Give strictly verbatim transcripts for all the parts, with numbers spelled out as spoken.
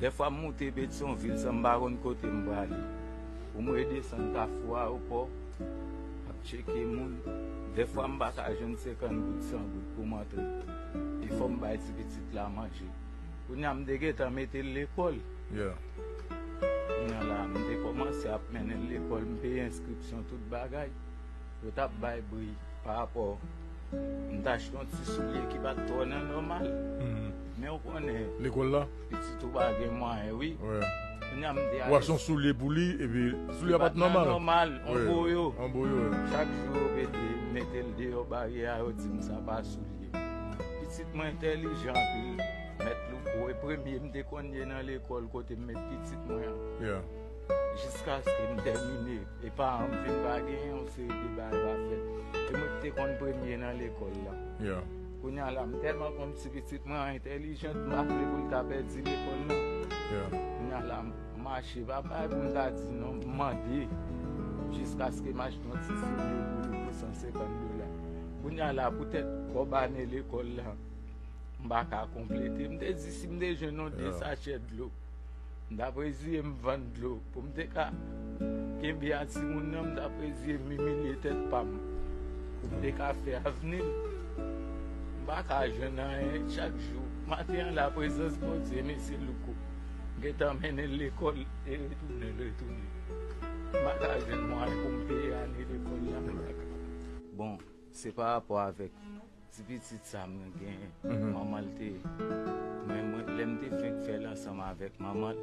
Dèfwa m moute Petyonvil san m pa konn kote m prale. Pou m redesann Kafou Ayewopò, ap tcheke moun. Dèfwa m pa ka jwenn senkant goud, san goud pou m antre. Pi fò m bay ti pitit la manje. Kounye a m te gentan mete l lekòl. Yeah. Kounye a la, m te kòmanse ap mennen l lekòl, m peye enskripsyon, tout bagay. Yo t ap bay bri pa rapò. M t achte yon ti soulye ki pa t twò nan nòmal. Mhm. Men ou konnen, Lekòl la? pitit ou pa gen mwayen, wi. Wè. Kounye a m te Ou achte yon soulye pou li, epi soulye a pa t nòmal. Nòmal, on Wè. Boyo. On Boyo, wè. Chak jou yo mete, mete l deyò baryè a, yo di m sa pa soulye. Pitit mwen entèlijan anpil, mèt Louko, e premye m te konn ye nan lekòl kote m met pitit mwen an. Yeah. Jiskaske m tèmine, e paran m vin pa genyen, yon seri de bagay pa fèt. E mwen ki te konn premye nan lekòl la. Yeah. Kounye a la, m tèlman konn ti pitit mwen an entèlijan, m pa vle pou l ta pèdi lekòl nan. Yeah. Kounye a la, m mache, pa bay pou m ta di non, m mande. Jiskaske m achte yon ti soulye pou li pou san senkant dola. Kounye a la, poutèt kòb ane lekòl la, m pa ka konplete. M te di si m te jwenn yon de Yeah. sachè dlo, m t ap reziye m vann dlo pou m te ka kenbe a timoun nan, m t ap reziye m imilye tèt pa m pou m te ka fè avni l. M pa ka jwenn anyen chak jou. Maten an la, prezans Bondye, mesye Louko, m gentan mennen l lekòl e retounen l retounen. M pa ka jwenn mwayen pou m peye ane lekòl la, m pa ka. Bon, se pa rapò avèk ti pitit sa mwen genyen. Mhm. Manman l te, mwen, mwen, lè m te fenk fè l ansanm avèk manman l,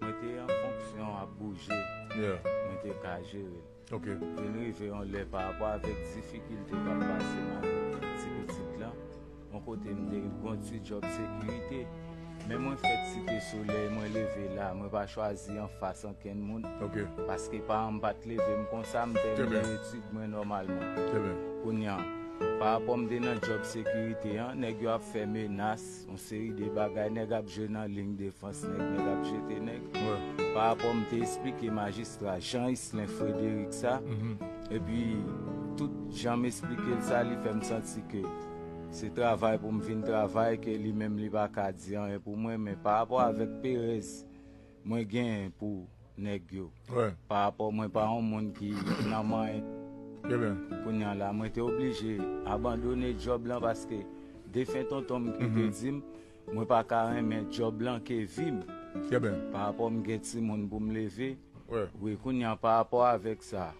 mwen te an fonksyon ap bouje, Yeah. mwen te ka jere l. Ok. Vin rive yon lè pa rapò avèk difikilte k ap pase m avèk ti pitit lan, yon kote m te gon ti djòb sekirite. Men mwen fèt Site Solèy, mwen leve la, mwen pa chwazi anfas ankenn moun. Ok. Paske paran m pa t leve m konsa, m Trè tèmine byen. etid mwen nòmalman. Trè byen. Kounye a, pa rapò m te nan djòb sekirite an, nèg yo ap fè menas, yon seri de bagay, nèg ap jwe nan liy defans nèg, nèg ap jete nèg. Wè. Pa rapò m te esplike majistra Jean Islin Frederick sa, Mhm. epi tout jan m esplike l sa, li fè m santi ke se travay pou m vin travay, ke li menm li pa ka di anyen pou mwen, men pa rapò avèk perèz mwen genyen pou nèg yo. Wè. Pa rapò mwen pa yon moun ki nan manyen. Trè byen. Kounye a la, mwen te oblije abandone djòb lan paske defen tonton m ki te Mhm. di m, mwen pa ka renmen djòb lan ke vi m. Trè byen. Pa rapò m gen timoun pou m leve. Wè. Wi, kounye a pa rapò avèk sa,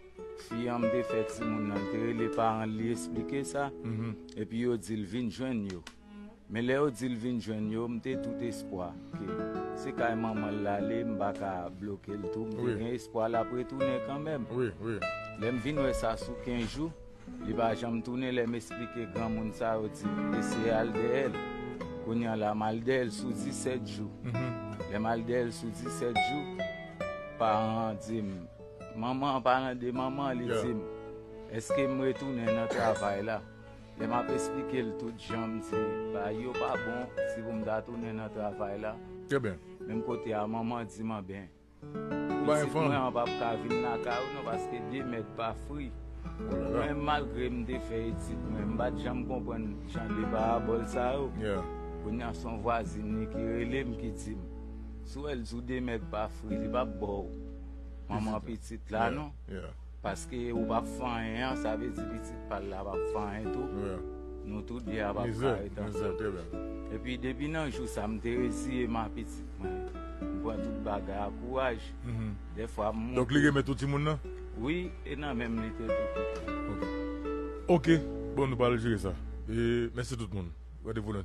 fi an m te fè timoun nan, l te rele paran l, li esplike sa, Mhm. epi yo di l vin jwenn yo. Men lè yo di l vin jwenn yo, m te tout espwa ke se kay manman l l ale, m pa ka bloke l tou. M te Wi. Gen espwa l ap retounen kanmenm. Wi, wi. Lè m vin wè sa sou kenz jou, li pa janm tounen. Lè m esplike granmoun sa, yo di m eseye al dèyè l. Kounye a la, m al dèyè l sou disèt jou. Mhm. Lè m al dèyè l sou disèt jou, paran an di m, manman an pa nan de manman, li Yeah. Di m, èske m retounen nan travay la? Lè m ap esplike l tout jan m di, bagay yo pa bon, si pou m ta tounen nan travay la. Trè byen. Menm kote a, manman di m, anben, Ou pa gen pitit fanm? Mwen an p ap ka vin lakay ou non, paske de mèg pa fri. Oh là là. Mwen, malgre m te fè etid mwen, m pa t janm konprann jan de parabòl sa yo. Yeah. Kounye a, se yon vwazin li ki rele m, ki di m, si w wè l di w de mèg pa fri, li p ap ba w manman pitit la non. Yeah. Paske ou p ap fè anyen an, sa vle di pitit pa l la p ap fè anyen tou. Yeah. Nou tou de a p ap Mizè, ka ret mizè, ansanm. Trè byen. Epi depi nan jou sa, m te reziye m a pitit mwen. M pran tout bagay a kouraj. Mhm. Dèfwa m Donk li renmen tout timoun nan? Wi, e nan menm li te tou kite. Ok. Ok. Bon, nou pral jere sa. E mèsi tout moun. Randevou nan